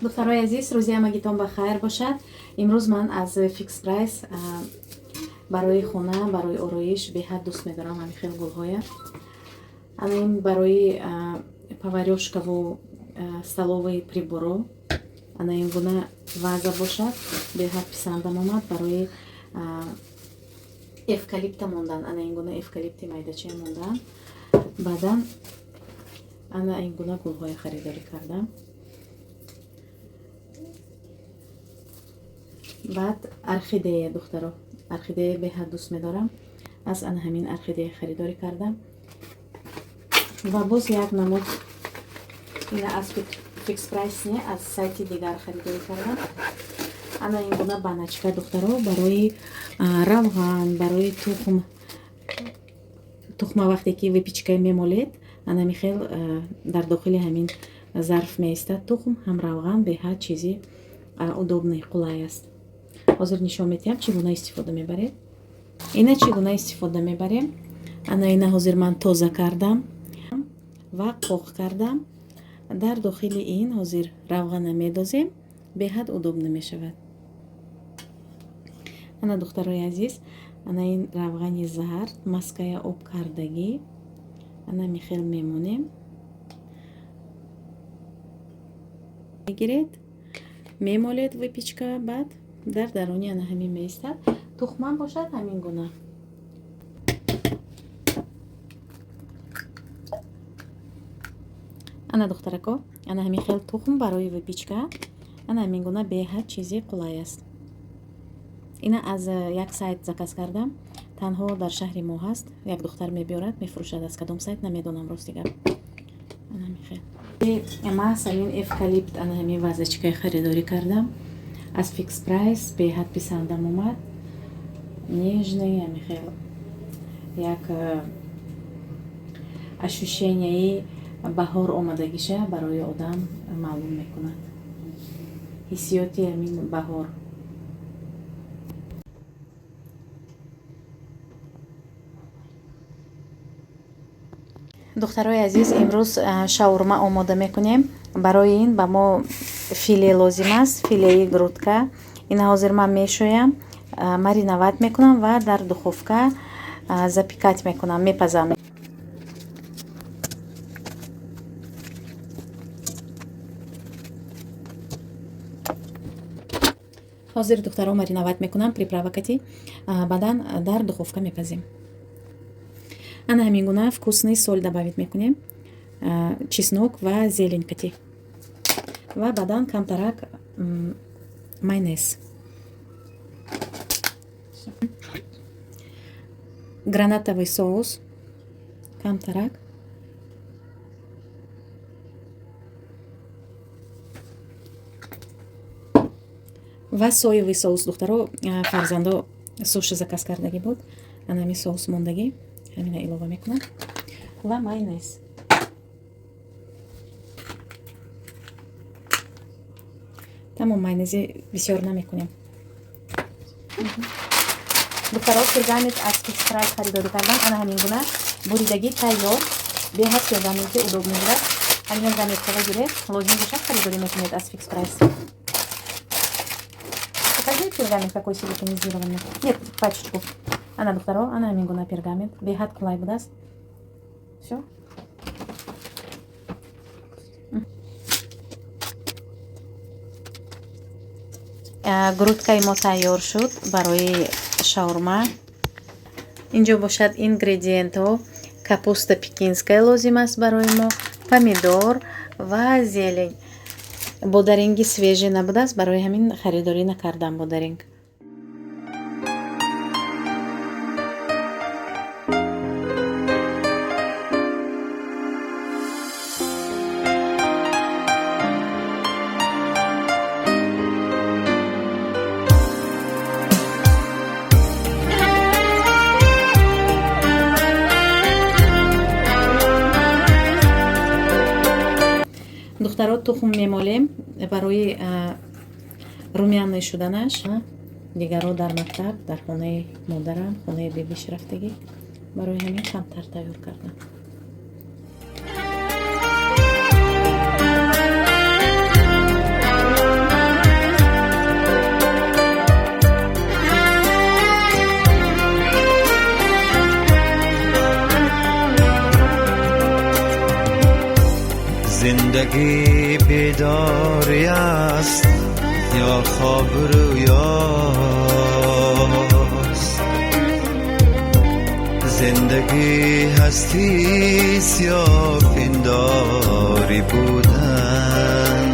Духтарои азиз, рӯзи ҳамагитон ба хайр бошад. Имрӯз ман аз Фикс Прайс барои хона, барои ороиш беҳад дӯст медорам ҳамин хел гулҳоя. Ана ин барои поварёшкаву столовые приборо. Ана ин гуна ваза бошад, беҳад писандам омад барои эвкалипта мондан. Ана ин гуна эвкалипти майдача мондан. Баъдан ана ин гуна гулҳоя харидорӣ кардам. Баъд орхидея, духтаро, орхидея беҳад дӯст медорам. Аз ана ҳамин орхидея харидорӣ кардам. Ва боз як намуд ина аз Фикс Прайс не, аз сайти дигар харидорӣ кардам. Ана ин гуна баночка, духтаро, барои равған, барои тухм. Тухма вақте ки выпечка мемолед, ана михел дар дохили ҳамин зарф меистад тухм, ҳам равған, беҳад чизи удобный, қулай аст. Ҳозир нишон медиҳам, чӣ гуна истифода мебарем. Ина чӣ гуна истифода мебарем. Ана ина ҳозир ман тоза кардам ва қоқ кардам. Дар дохили ин ҳозир равғана медозем, беҳад удобно мешавад. Ана, духтарои азиз, ана ин равғани зард, маская об кардагӣ, ана михел мемонем. Мегиред, мемолед выпечка, баъд дар даруни ана ҳамин меистад. Тухмам бошад ҳамин гуна. Ана, духтарако, ана ҳамин хел тухм барои выпечка, ана ҳамин гуна беҳад чизи қулай аст. Ина аз як сайт заказ кардам, танҳо дар шаҳри мо ҳаст. Як духтар мебиёрад, мефурӯшад, аз кадом сайт намедонам, рости гап. Ана ҳамин хел. Маҳз ҳамин эвкалипт, ана ҳамин вазочкаи харидорӣ кардам аз Фикс Прайс, беҳад писандам омад. Нежный, ҳамин хел як ощущенияи баҳор омадагиша барои одам маълум мекунад. Ҳиссиёти ҳамин баҳор. Духтарои азиз, имрӯз шаурма омода мекунем. Барои ин ба мо филе лозим аст, филеи грудка. Ина ҳозир ман мешӯям, мариновать мекунам ва дар духовка запекать мекунам, мепазам. Ҳозир, духтаро, мариновать мекунам приправа кати, баъдан дар духовка мепазем. Ана ҳамин гуна вкусный соль добавить мекунем, чеснок ва зелень кати. Ва баъдан камтарак майонез. Гранатовый соус камтарак. Ва соевый соус, духтаро, фарзандо суши заказ кардагӣ буд. Ана ҳамин соус мондагӣ, ҳамина илова мекунам ва майонез. Тамом, майонези бисёр намекунем. Духтаро, пергамент аз Фикс Прайс харидорӣ кардам. Ана ҳамин гуна буридагӣ тайёр, беҳад пергаменти удобный будааст. Ҳамин заметкава гиред, лозим бошад, харидорӣ мекунед аз Фикс Прайс. Покажи пергамент, какой силиконизированный. Нет, пачечку. Ана, духтаро, ана ҳамин гуна пергамент беҳад қулай будааст. Всё. Грудкаи мо тайёр шуд барои шаурма. Инҷо бошад ингредиентҳо: капуста пекинская лозим аст барои мо, помидор ва зелень. Бодаринги свежий набудааст, барои ҳамин харидорӣ накардам бодаринг. Духтаро, тухм мемолем барои румяный шуданаш. Дигарро дар мактаб, дар хонаи модарам, хонаи бибиш рафтагӣ, барои ҳамин камтар тайёр кардам. Зиндагӣ бедорӣ аст ё хоб рӯёст, зиндагӣ ҳастист ё пиндорӣ будан,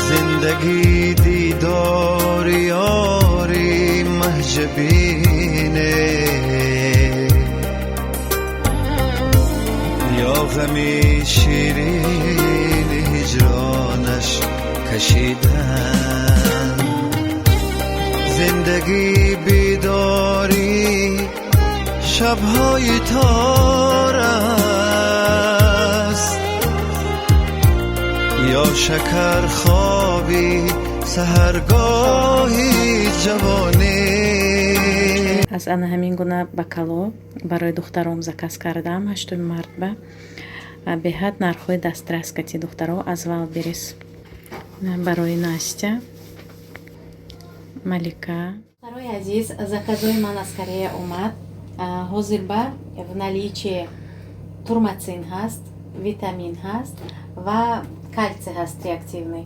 зиндагӣ дидори ёри маҳҷабине ё ғами ширини ҳиҷронаш кашидан, зиндагӣ бедорӣ шабҳои тор аст ё шакархоби саҳаргоҳи ҷавонӣ. Аз ана ҳамин гуна бокало барои духтаром заказ кардам 8 март ба беҳад нархҳои дастрас кати, духтаро, аз Вайлдберриз барои Настя, Малика. Духтарои азиз, заказои ман аз Корея омад. Ҳозир ба в наличии турмацин ҳаст, витамин ҳаст ва кальций ҳаст реактивный.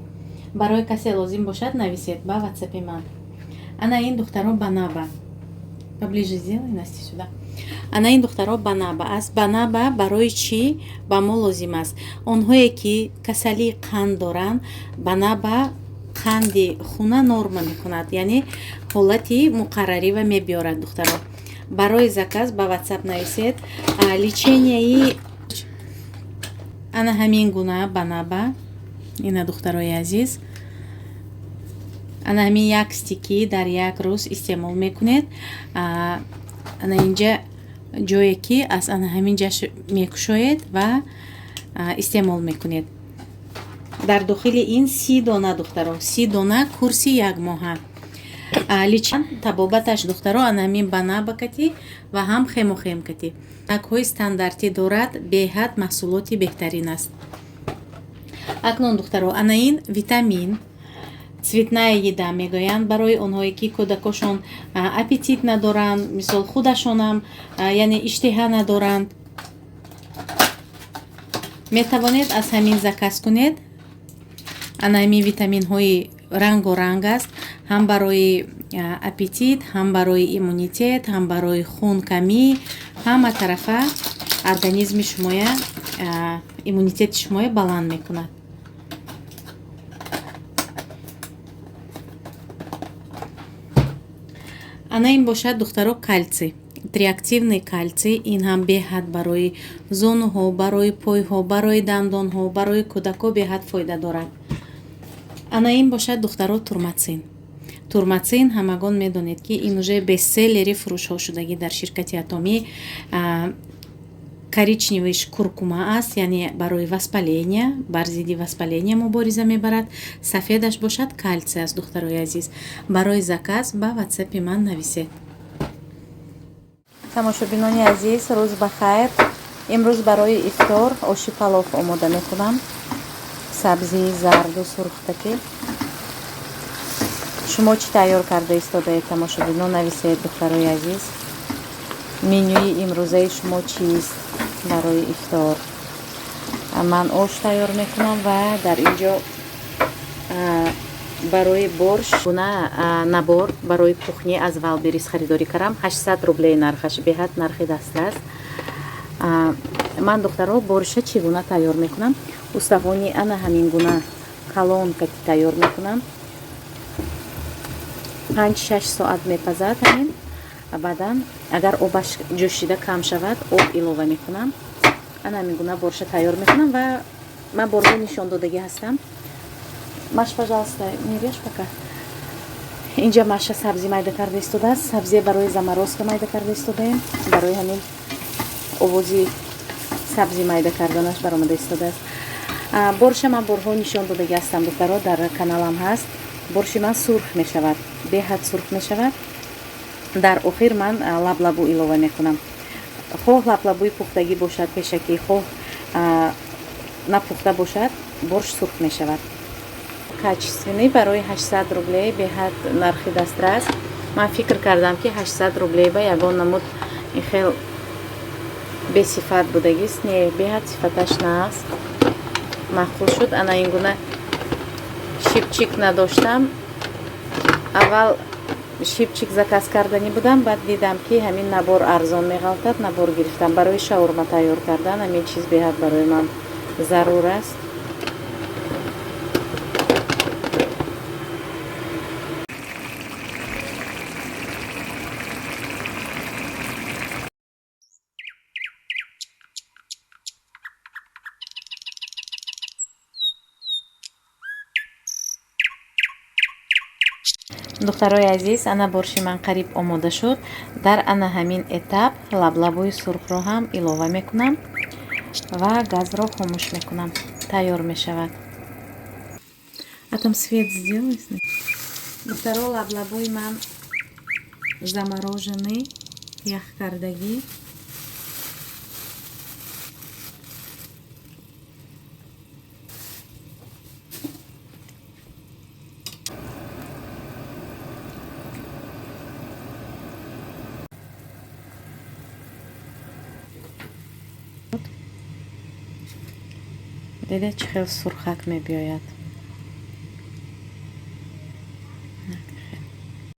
Барои касе лозим бошад, нависед ба ватсапи ман. Ана ин, духтаро, банаба. Поближе сделай, Настя, сюда. Ана ин, духтаро, банаба аст. Банаба барои чӣ ба мо лозим аст? Онҳое ки касалии қанд доранд, банаба қанди хуна норма мекунад, яъне ҳолати муқаррарива мебиёрад. Духтаро, барои заказ ба ватсап нависед. Леченияи ана ҳамин гуна банаба ина, духтарои азиз, ана ҳамин як стики дар як рӯз истеъмол мекунед. Ана инҷа ҷое ки аз ана ҳамин ҷаш мекушоед ва истеъмол мекунед. Дар дохили ин 30 дона, духтаро, 30 дона, курси якмоҳа табобаташ. Духтаро, ана ҳамин банабакати ва ҳам хемохемкати акҳои стандартӣ дорад. Беҳад маҳсулоти беҳтарин аст. Акнун, духтаро, ана ин витамин, цветная еда мегӯянд, барои онҳое ки кӯдакошон аппетит надоранд, мисол худашонам, яъне иштиҳа надоранд, метавонед аз ҳамин заказ кунед. Ана ҳамин витаминҳои рангоранг аст, ҳам барои аппетит, ҳам барои иммунитет, ҳам барои хункамӣ, ҳама тарафа организми шумоя, иммунитети шумоя баланд мекунад. Ана ин бошад, духтаро, кальций, триактивный кальций. Ин ҳам беҳад барои зонуҳо, барои пойҳо, барои дандонҳо, барои кӯдакҳо беҳад фоида дорад. Ана ин бошад, духтаро, турмацин. Турмацин ҳамагон медонед, ки ин уже бестселлери фурӯшҳо шудагӣ дар ширкати Атомӣ. Коричневыйш куркума аст, яъне барои воспаления, бар зидди воспаления мубориза мебарад. Сафедаш бошад кальций аст. Духтарои азиз, барои заказ ба ватсапи ман нависед. Тамошобинони азиз, рӯз ба хайр! Имрӯз барои ифтор оши палов омода мекунам, сабзии зарду сурхтакӣ. Шумо чӣ тайёр карда истодаед, тамошобинон? Нависед, духтарои азиз, менюи имрӯзаи шумо чист барои ифтор? Ман ош тайёр мекунам ва дар ин ҷо барои борщ гуна набор барои кухня аз Вайлдберриз харидорӣ кардам. 800 рублей нархаш, беҳад нархи дастрас. Ман, духтаро, борща чӣ гуна тайёр мекунам? Уставони ана ҳамин гуна калонкати тайёр мекунам. 5-6 соат мепазад ҳамин. Баъдан агар обаш ҷӯшида кам шавад, об илова мекунам. Ана ҳамин гуна борща тайёр мекунам ва ман борҳо нишон додагӣ ҳастам. Маш, пожалуйста, не режь пока. Инҷа Маша сабзӣ майда карда истодааст. Сабзие барои заморозка майда карда истодаем. Барои ҳамин овози сабзӣ майда карданаш баромада истодааст. Борща ман борҳо нишон додагӣ ҳастам, духтаро, дар каналам ҳаст. Борщи ман сурх мешавад, беҳад сурх мешавад. Дар охир ман лаблабу илова мекунам. Хоҳ лаблабуи пухтагӣ бошад пешакӣ, хоҳ напухта бошад, борщ сурх мешавад. Качественный, барои 800 рублей беҳад нархи дастрас. Ман фикр кардам, ки 800 рублей ба ягон намуд ин хел Бесифат будагист, не, беҳад сифаташ нааст, маъқул шуд. Ана ин гуна щипчик надоштам. Аввал щипчик заказ карданӣ будам, баъд дидам, ки ҳамин набор арзон меғалтад, набор гирифтам барои шаурма тайёр кардан. Ҳамин чиз беҳад барои ман зарур аст. Духтарои азиз, ана борши ман қариб омода шуд. Дар ана ҳамин этап лаблабӯи сурхро ҳам илова мекунам ва газро хомӯш мекунам, тайёр мешавад. А там свет сделай. Духтаро, лаблабӯи ман замороженный, ях кардагӣ. Дида, чӣ хел сурхак мебиёяд.